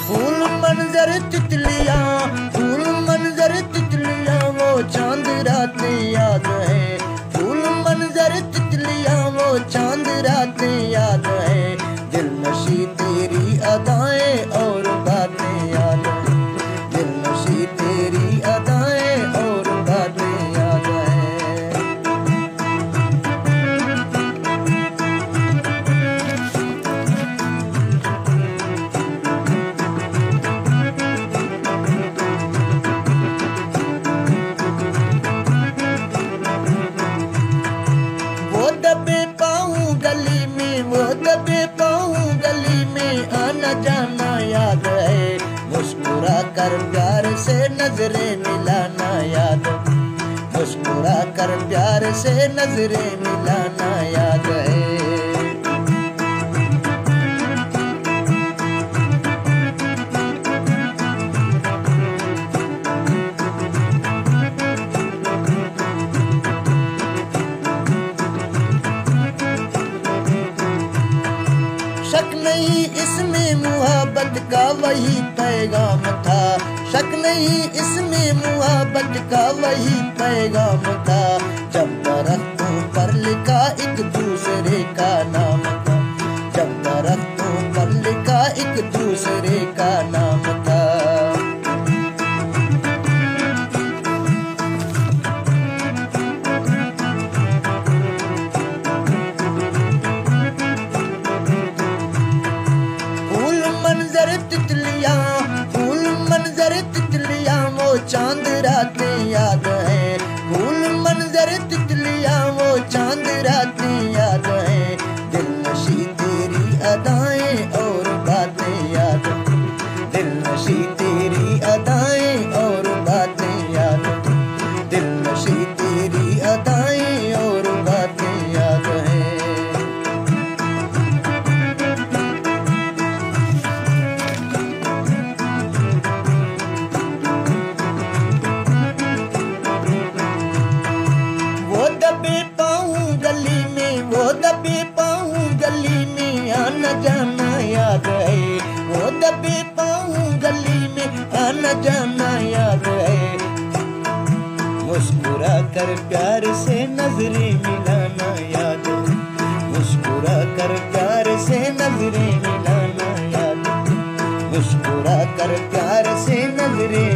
پھول منظر تتلیاں، پھول منظر تتلیاں، وہ چاند راتیں یاد ہیں۔ پھول منظر تتلیاں، وہ چاند راتیں یاد ہیں۔ دلنشیں تیری ادائیں اور باتیں یاد ہیں۔ دلنشیں تیری ادائیں اور باتیں یاد ہیں۔ وہ دبے پاؤں گلی میں، وہ دبے پاؤں گلی میں، آنا جانا یاد ہے۔ مسکرا کر پیار سے نظریں ملانا یاد، مسکرا کر پیار سے نظریں ملانا یاد ہے۔ شک نہیں اس میں محبت کا وہی پیغام تھا، شک نہیں اس میں محبت کا وہی پیغام تھا۔ جب درختوں پر لکھا ایک دوسرے کا نام تھا، جب درختوں پر لکھا ایک دوسرے کا نام تھا۔ پھول منظر تتلیاں، پھول منظر تتلیاں، وہ چاند راتیں یاد ہیں۔ پھول منظر تتلیاں، وہ چاند راتیں یاد ہیں۔ دلنشیں تیری ادائیں اور باتیں یاد، دلنشیں تیری ادائیں اور باتیں یاد، دلنشیں تیری ادائیں اور باتیں یاد ہیں۔ وہ دبے پاؤں گلی میں، وہ دبے پاؤں گلی میں، آنا جانا یاد ہے۔ وہ دبے پاؤں گلی میں، آنا جانا یاد ہے۔ مسکرا کر پیار سے نظریں ملانا یاد ہے۔ مسکرا کر پیار سے نظریں ملانا یاد ہے۔ مسکرا کر پیار سے نظریں